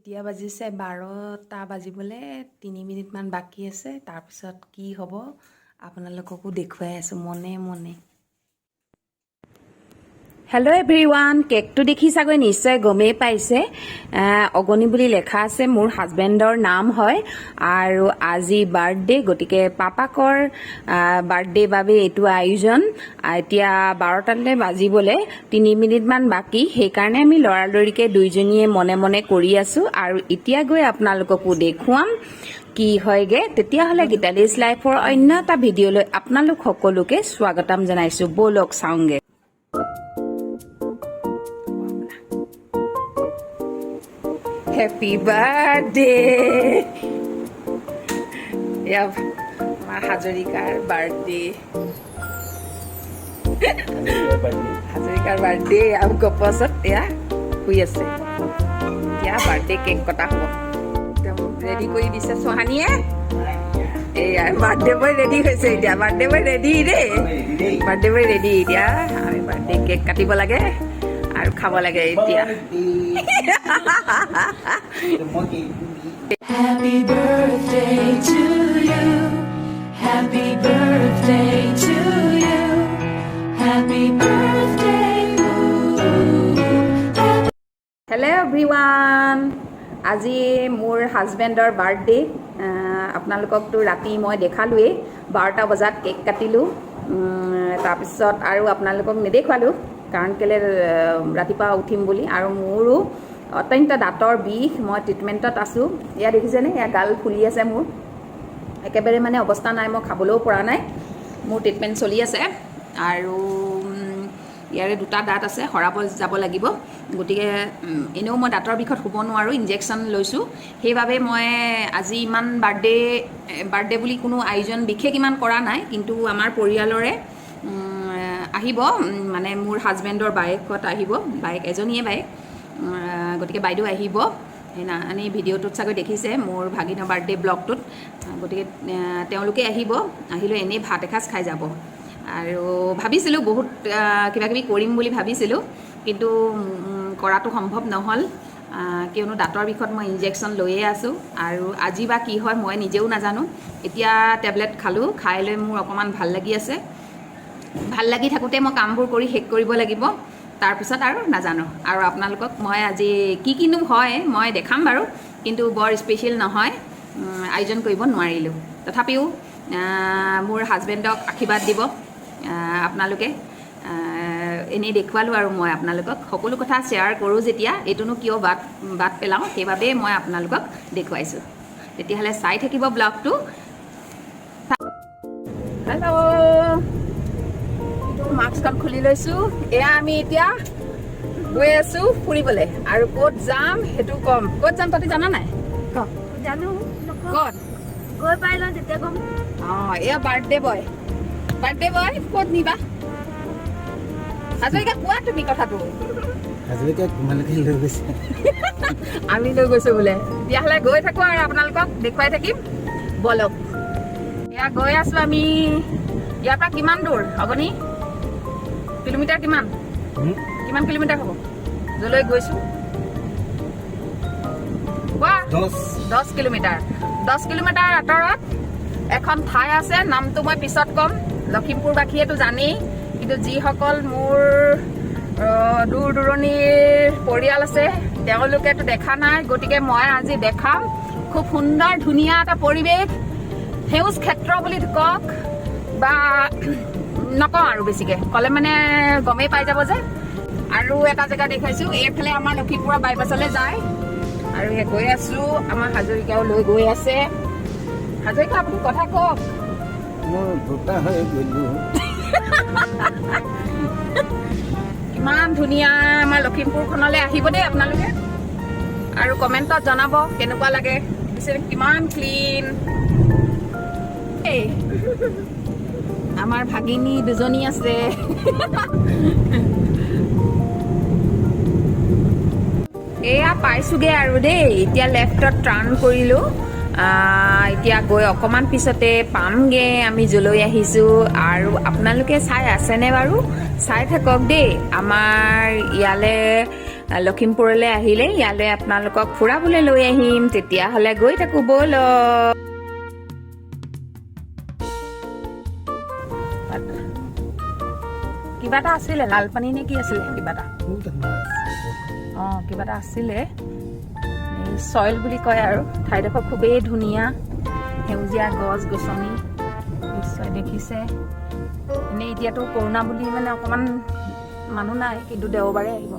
এতিয়া বাজিছে 12টা বাজিবলৈ 3 মিনিটমান বাকী আছে। তাৰপিছত কি হ'ব আপোনালোককো দেখুৱাই আছোঁ মনে মনে। হেল্ল' এভৰিৱান, কেকটো দেখি চাগৈ নিশ্চয় গমেই পাইছে। অগনি বুলি লেখা আছে, মোৰ হাজবেণ্ডৰ নাম হয় আৰু আজি বাৰ্থডে। গতিকে পাপাকৰ বাৰ্থডে বাবে এইটো আয়োজন। এতিয়া 12টালৈ বাজিবলৈ 3 মিনিটমান বাকী, সেইকাৰণে আমি লৰালৰিকৈ দুইজনীয়ে মনে মনে কৰি আছোঁ আৰু এতিয়া গৈ আপোনালোককো দেখুৱাম কি হয়গে। তেতিয়াহ'লে গীতালিছ লাইফৰ অন্য এটা ভিডিঅ'লৈ আপোনালোক সকলোকে স্বাগতম জনাইছোঁ। ব'লক চাওঁগে। Happy birthday. এয়া আমাৰ হাজৰিকাৰ বাৰ্থডে, হাজৰিকাৰ বাৰ্থডে আৰু গপচত এয়া শুই আছে। এতিয়া বাৰ্থডে কেক কটা হ'ব। একদম ৰেডি কৰি দিছে চহানীয়ে। এয়া বাৰ্থডে বয় ৰেডি হৈছে। এতিয়া বাৰ্থডে বয় ৰেডি দেই, বাৰ্থডে বয় ৰেডি। এতিয়া আমি বাৰ্থডে কেক কাটিব লাগে আৰু খাব লাগে এতিয়া। Happy birthday to you. Happy birthday to you. Happy birthday. Ooh. Hello everyone, আজি মোৰ হাজবেণ্ডৰ বাৰ্থডে। আপোনালোককতো ৰাতি মই দেখালোৱেই, 12টা বজাত কেক কাটিলোঁ। তাৰপিছত আৰু আপোনালোকক নেদেখুৱালোঁ, কাৰণ কেলৈ ৰাতিপুৱা উঠিম বুলি আৰু মোৰো অত্যন্ত দাঁতৰ বিষ, মই ট্ৰিটমেণ্টত আছোঁ। এয়া দেখিছেনে, এয়া গাল ফুলি আছে মোৰ একেবাৰে, মানে অৱস্থা নাই, মই খাবলৈও পৰা নাই। মোৰ ট্ৰিটমেণ্ট চলি আছে আৰু ইয়াৰে দুটা দাঁত আছে, সৰাব যাব লাগিব। গতিকে এনেও মই দাঁতৰ বিষত শুব নোৱাৰোঁ, ইনজেকশ্যন লৈছোঁ। সেইবাবে মই আজি ইমান বাৰ্থডে বাৰ্থডে বুলি কোনো আয়োজন বিশেষ ইমান কৰা নাই। কিন্তু আমাৰ পৰিয়ালৰে আহিব, মানে মোৰ হাজবেণ্ডৰ বায়েকত আহিব, বায়েক এজনীয়ে বায়েক, গতিকে বাইদেউ আহিব। সেইদিনাখনি ভিডিঅ'টোত চাগৈ দেখিছে মোৰ ভাগিনৰ বাৰ্থডে ব্লগটোত। গতিকে তেওঁলোকে আহিব, আহিলে এনেই ভাত এসাঁজ খাই যাব। আৰু ভাবিছিলোঁ বহুত কিবা কিবি কৰিম বুলি ভাবিছিলোঁ, কিন্তু কৰাটো সম্ভৱ নহ'ল, কিয়নো দাঁতৰ বিষত মই ইনজেকশ্যন লৈয়ে আছোঁ আৰু আজি বা কি হয় মই নিজেও নাজানো। এতিয়া টেবলেট খালোঁ, খাই লৈ মোৰ অকণমান ভাল লাগি আছে। ভাল লাগি থাকোঁতে মই কামবোৰ কৰি শেষ কৰিব লাগিব, তাৰপিছত আৰু নাজানো। আৰু আপোনালোকক মই আজি কি কিনো হয় মই দেখাম বাৰু, কিন্তু বৰ স্পেচিয়েল নহয়, আয়োজন কৰিব নোৱাৰিলোঁ। তথাপিও মোৰ হাজবেণ্ডক আশীৰ্বাদ দিব আপোনালোকে। এনেই দেখুৱালোঁ আৰু মই আপোনালোকক সকলো কথা শ্বেয়াৰ কৰোঁ যেতিয়া এইটোনো কিয় বাদ বাদ পেলাওঁ, সেইবাবেই মই আপোনালোকক দেখুৱাইছোঁ। তেতিয়াহ'লে চাই থাকিব ব্লগটো। হেল্ল', মাস্কখন খুলি লৈছোঁ। এয়া আমি এতিয়া গৈ আছো ফুৰিবলৈ আৰু ক'ত যাম সেইটো ক'ম। ক'ত যাম তহঁতি জানা নাই? ক। জানো। ক'ত? গৈ পাই লওঁ, তেতিয়া ক'ম। অঁ, এয়া বাৰ্থডে বয়, বাৰ্থডে বয়, ক'ত নিবা হাজৰিকা? কোৱা তুমি কথাটো। হাজৰিকা, তোমালোকে লৈ গৈছে। আমি লৈ গৈছো বোলে। তেতিয়াহ'লে গৈ থাকো আৰু আপোনালোকক দেখুৱাই থাকিম। ব'লক, এয়া গৈ আছো আমি। ইয়াৰ পৰা কিমান দূৰ অগনি? কিলোমিটাৰ কিমান? কিমান কিলোমিটাৰ হ'ব যলৈ গৈছো, কোৱা। 10। 10 কিলোমিটাৰ। 10 কিলোমিটাৰ আঁতৰত এখন ঠাই আছে, নামটো মই পিছত ক'ম। লখিমপুৰবাসীয়েতো জানেই, কিন্তু যিসকল মোৰ দূৰ দূৰণিৰ পৰিয়াল আছে, তেওঁলোকেতো দেখা নাই। গতিকে মই আজি দেখাম। খুব সুন্দৰ ধুনীয়া এটা পৰিৱেশ, সেউজ ক্ষেত্ৰ বুলি কওক বা নকওঁ আৰু বেছিকে ক'লে মানে গমেই পাই যাব যে। আৰু এটা জেগা দেখুৱাইছো, এইফালে আমাৰ লখিমপুৰৰ বাইপাছলৈ যায়। আৰু সেই গৈ আছো, আমাৰ হাজৰিকাও লৈ গৈ আছে। হাজৰিকা, আপুনি কথা কওক। মই দুটা হৈ গ'লো। ইমান ধুনীয়া আমাৰ লখিমপুৰখনলৈ আহিব দেই আপোনালোকে আৰু কমেণ্টত জনাব কেনেকুৱা লাগে। পিছে কিমান ক্লিন। আমাৰ ভাগিনী দুজনী আছে। এয়া পাইছোগে আৰু দেই। এতিয়া লেফ্টত টাৰ্ণ কৰিলোঁ। এতিয়া গৈ অকণমান পিছতে পামগে আমি যলৈ আহিছোঁ। আৰু আপোনালোকে চাই আছেনে বাৰু? চাই থাকক দেই। আমাৰ ইয়ালে লখিমপুৰলৈ আহিলে ইয়ালৈ আপোনালোকক ফুৰাবলৈ লৈ আহিম। তেতিয়াহ'লে গৈ থাকোঁ ব'লক। কিবা এটা আছিলে, লালপানী নে কি আছিলে কিবা এটা, অঁ কিবা এটা আছিলে, চইল বুলি কয়। আৰু ঠাইডোখৰ খুবেই ধুনীয়া, সেউজীয়া গছ গছনি নিশ্চয় দেখিছে। এনেই এতিয়াতো কৰোণা বুলি মানে অকণমান মানুহ নাই, কিন্তু দেওবাৰে আহিব।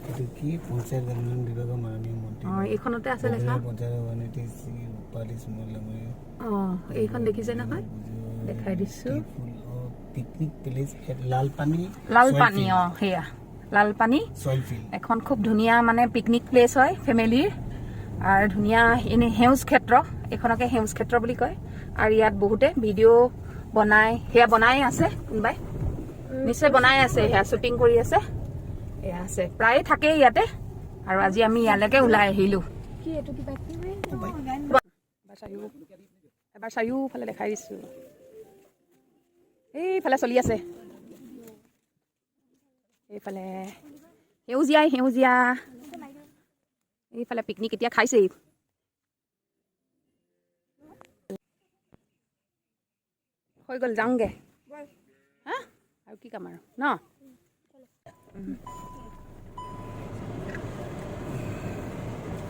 এইটো কি পঞ্চায়ত উন্নয়ন বিভাগৰ মাননীয় মন্ত্ৰী। অঁ, এইখনতে আছে লেখা। পঞ্চায়ত সভানেত্ৰী শ্ৰী ৰূপালী সোণোৱাল ডাঙৰীয়া। অঁ, এইখন দেখিছে নহয়, দেখাই দিছোঁ। Picnic place Lalpani. Lalpani, অঁ সেয়া লালপানী চইল ফিল্ড। এখন খুব ধুনীয়া মানে পিকনিক প্লেচ হয় ফেমিলিৰ, আৰু ধুনীয়া এনেই সেউজ ক্ষেত্ৰ, এইখনকে সেউজ ক্ষেত্ৰ বুলি কয়। আৰু ইয়াত বহুতে ভিডিঅ' বনাই, সেয়া বনাই আছে, কোনোবাই নিশ্চয় বনাই আছে, সেয়া শ্বুটিং কৰি আছে, এয়া আছে, প্ৰায়ে থাকেই ইয়াতে। আৰু আজি আমি ইয়ালৈকে ওলাই আহিলোঁ। কি এইটো কিবা কি? এবাৰ চাৰিওফালে দেখাই দিছোঁ। এইফালে চলি আছে, এইফালে সেউজীয়াই সেউজীয়া, এইফালে পিকনিক এতিয়া খাইছেই। হৈ গ'ল, যাওঁগে হা, আৰু কি কাম আৰু ন।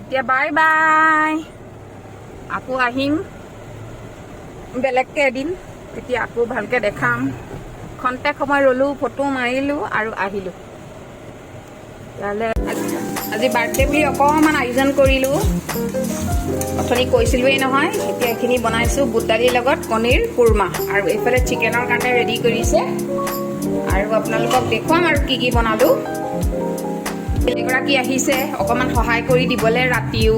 এতিয়া বাই বাই, আকৌ আহিম বেলেগকৈ এদিন, তেতিয়া আকৌ ভালকৈ দেখাম। খন্তেক সময় ৰ'লোঁ, ফটো মাৰিলোঁ আৰু আহিলোঁ। তেতিয়াহ'লে আজি বাৰ্থডে বুলি অকণমান আয়োজন কৰিলোঁ, অথনি কৈছিলোঁৱেই নহয়। এতিয়া এইখিনি বনাইছোঁ বুট দালিৰ লগত কণীৰ কুৰ্মা, আৰু এইফালে চিকেনৰ কাৰণে ৰেডি কৰিছে। আৰু আপোনালোকক দেখুৱাম আৰু কি কি বনালোঁ। এগৰাকী আহিছে অকণমান সহায় কৰি দিবলৈ, ৰাতিও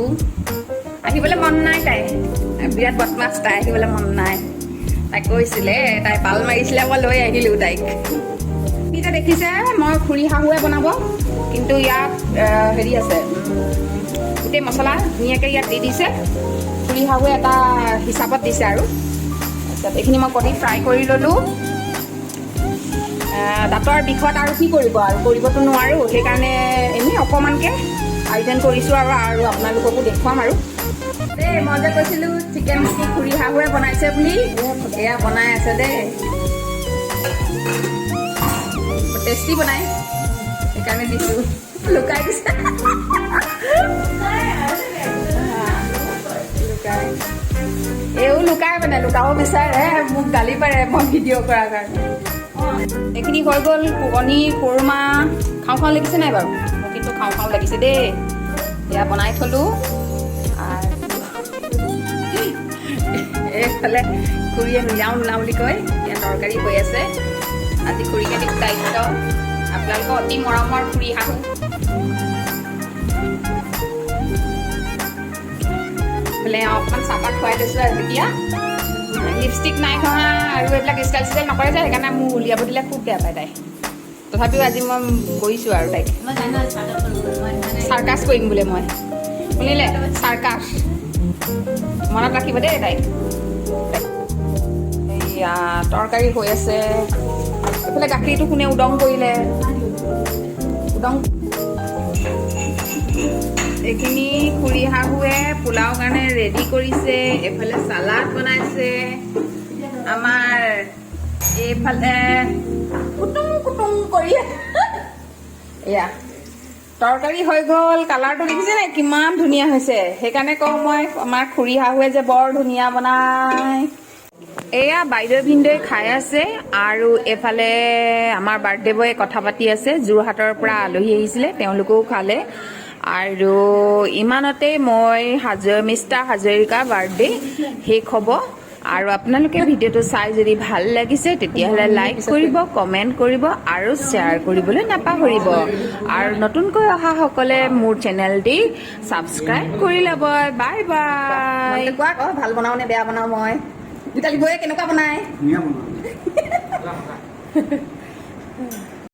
আহিবলৈ মন নাই তাই, বিৰাট বদমাছ তাই, আহিবলৈ মন নাই। তাই কৈছিলে, তাই পাল মাৰিছিলে, মই লৈ আহিলোঁ তাইক। এতিয়া দেখিছে মই খুৰী শাহুৱে বনাব, কিন্তু ইয়াত হেৰি আছে, গোটেই মছলা ধুনীয়াকৈ ইয়াত দি দিছে খুৰী শাহুৱে, এটা হিচাপত দিছে। আৰু তাৰপিছত এইখিনি মই কণী ফ্ৰাই কৰি ল'লোঁ। দাঁতৰ বিষত আৰু কি কৰিব আৰু, কৰিবতো নোৱাৰোঁ, সেইকাৰণে এনেই অকণমানকৈ আয়োজন কৰিছোঁ আৰু, আৰু আপোনালোককো দেখুৱাম। আৰু দেই, মই যে কৈছিলোঁ চিকেন খুৰী শাহুৱে বনাইছে বুলি, এয়া বনাই আছে দেই, টেষ্টি বনাই, সেইকাৰণে দিছোঁ। লুকাই দিছে, লুকাই, এও লুকাই, মানে লুকাব বিচাৰে, মোক গালি পাৰে মই ভিডিঅ' কৰাৰ কাৰণে। এইখিনি হৈ গ'ল কণী কুৰ্মা। খাওঁ খাওঁ লাগিছে নাই বাৰু? মোৰ কিন্তু খাওঁ খাওঁ লাগিছে দেই। এয়া বনাই থ'লোঁ। আৰু এইফালে খুৰীয়ে নোলাওঁ নোলাওঁ বুলি কয়, এতিয়া তৰকাৰী হৈ আছে। আজি খুৰীকে দিম দায়িত্ব, আপোনালোকৰ অতি মৰমৰ খুৰী শাহু। বোলে অকণমান চাহপাত খুৱাই লৈছোঁ আৰু এতিয়া লিপষ্টিক নাই ঘঁহা আৰু এইবিলাক ষ্টাইল চিষ্টাইল নকৰে যে, সেইকাৰণে মোক উলিয়াব দিলে খুব বেয়া পায় তাই। তথাপিও আজি মই কৰিছোঁ আৰু তাইক চাৰ্কাছ কৰিম বোলে মই, শুনিলে চাৰ্কাছ মনত ৰাখিব দেই তাইক। এইয়া তৰকাৰী হৈ আছে, এইফালে গাখীৰটো কোনে উদং কৰিলে, উদং। এইখিনি খুৰী শাহুৱে পোলাও কাৰণে ৰেডি কৰিছে, এইফালে চালাড বনাইছে, আমাৰ এইফালে কুটুং কুটুং কৰি। এয়া তৰকাৰী হৈ গ'ল, কালাৰটো দেখিছে নাই কিমান ধুনীয়া হৈছে। সেইকাৰণে কওঁ মই আমাৰ খুৰী শাহুৱে যে বৰ ধুনীয়া বনায়। এয়া বাইদেউ ভিনদেউ খাই আছে, আৰু এইফালে আমাৰ বাৰ্থডে বয়ে কথা পাতি আছে। যোৰহাটৰ পৰা আলহী আহিছিলে, তেওঁলোকেও খালে। আৰু ইমানতে মই মিষ্টাৰ হাজৰিকাৰ বাৰ্থডে শেষ হ'ব। আৰু আপোনালোকে ভিডিঅ'টো চাই যদি ভাল লাগিছে তেতিয়াহ'লে লাইক কৰিব, কমেণ্ট কৰিব আৰু শ্বেয়াৰ কৰিবলৈ নাপাহৰিব। আৰু নতুনকৈ অহাসকলে মোৰ চেনেলটি ছাবস্ক্ৰাইব কৰি ল'ব। Bye bye. কোৱা আকৌ, ভাল বনাওঁ নে বেয়া বনাওঁ মই? গীতালি বৌয়ে কেনেকুৱা বনায়? ধুনীয়া বনাওঁ।